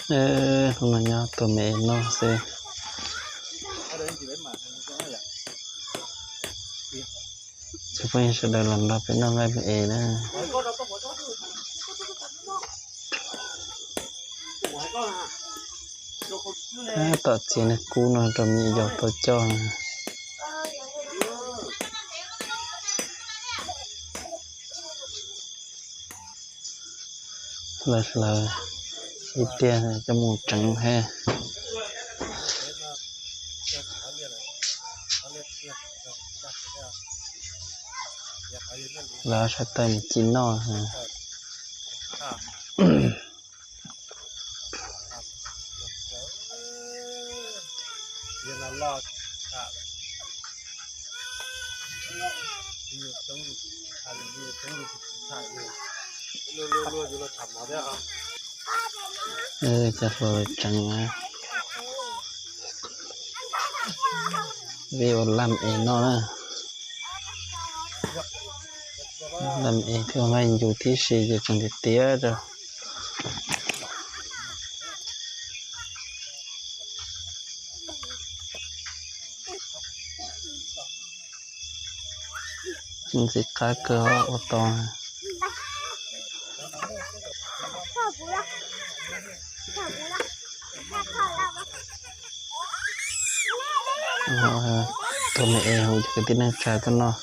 Hnub no nyob tua me es noj xwb. Cov phooj ywg sawv daws los nrog peb noj nqaij me es na. Tom txiav niag kub no rau me nyuam yaus tau coj. Hlawv hlawv ib pliag coj mus tseev thiab. Lawv sawv daws mus ci noj. Cov hluas tseev na, vij ua laj es noj na. Laj es thiab ua nqaij ncu tib si ces tseem tiav tiav rau. Ntxim qab kawg ua tau. Tus me es hu cov kwv tij neej tsa tuaj noj,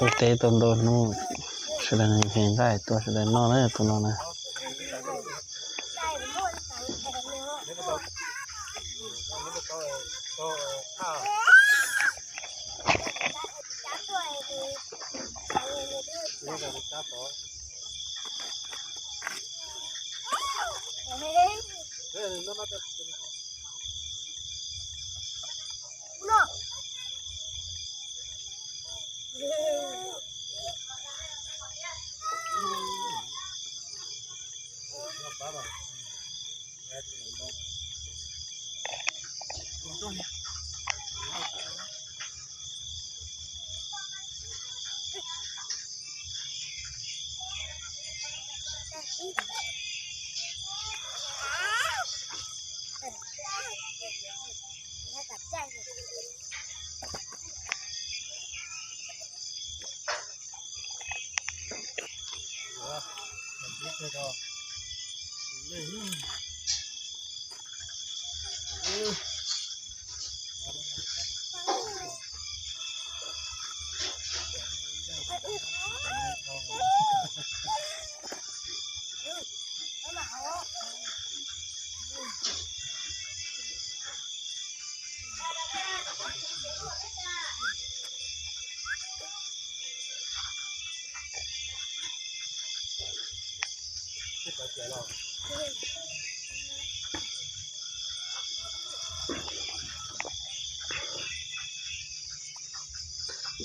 ua teb tau ntau hnub, sawv daws nqhis nqaij tuaj sawv daws noj na tus no na.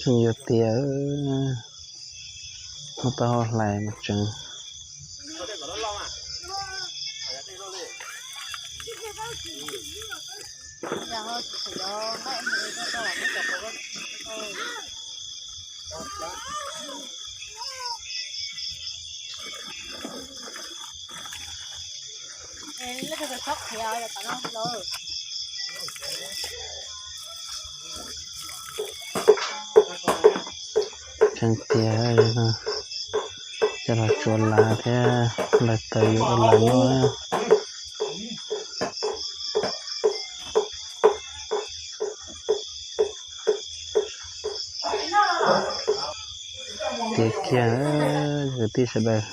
Tseem yuav tiav, hu tau hlais mus tseev. Tseem tiav, coj los tsuav lav thiab, lawv taws yuav ua lav noj na. Tiav kiag, kwv tij sawv daws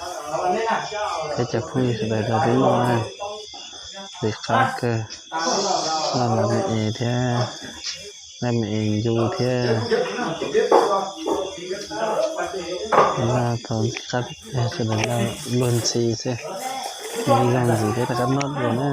thiab cov phooj ywg sawv daws nrog peb noj na. Ntxim qab kawg, noj me es thiab, noj me es ncu thiab. Noj tau ntxim qab, sawv daws noj luag ntxhi xwb, noj luag ntxhi thiab rov qab noj dua na.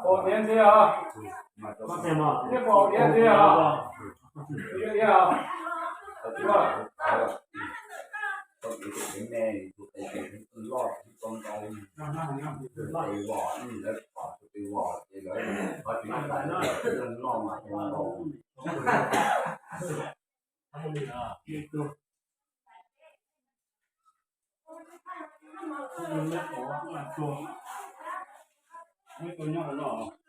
Pau tiav ntxiv os. Nej pau tiav ntxiv os. Ib os. Nyob no.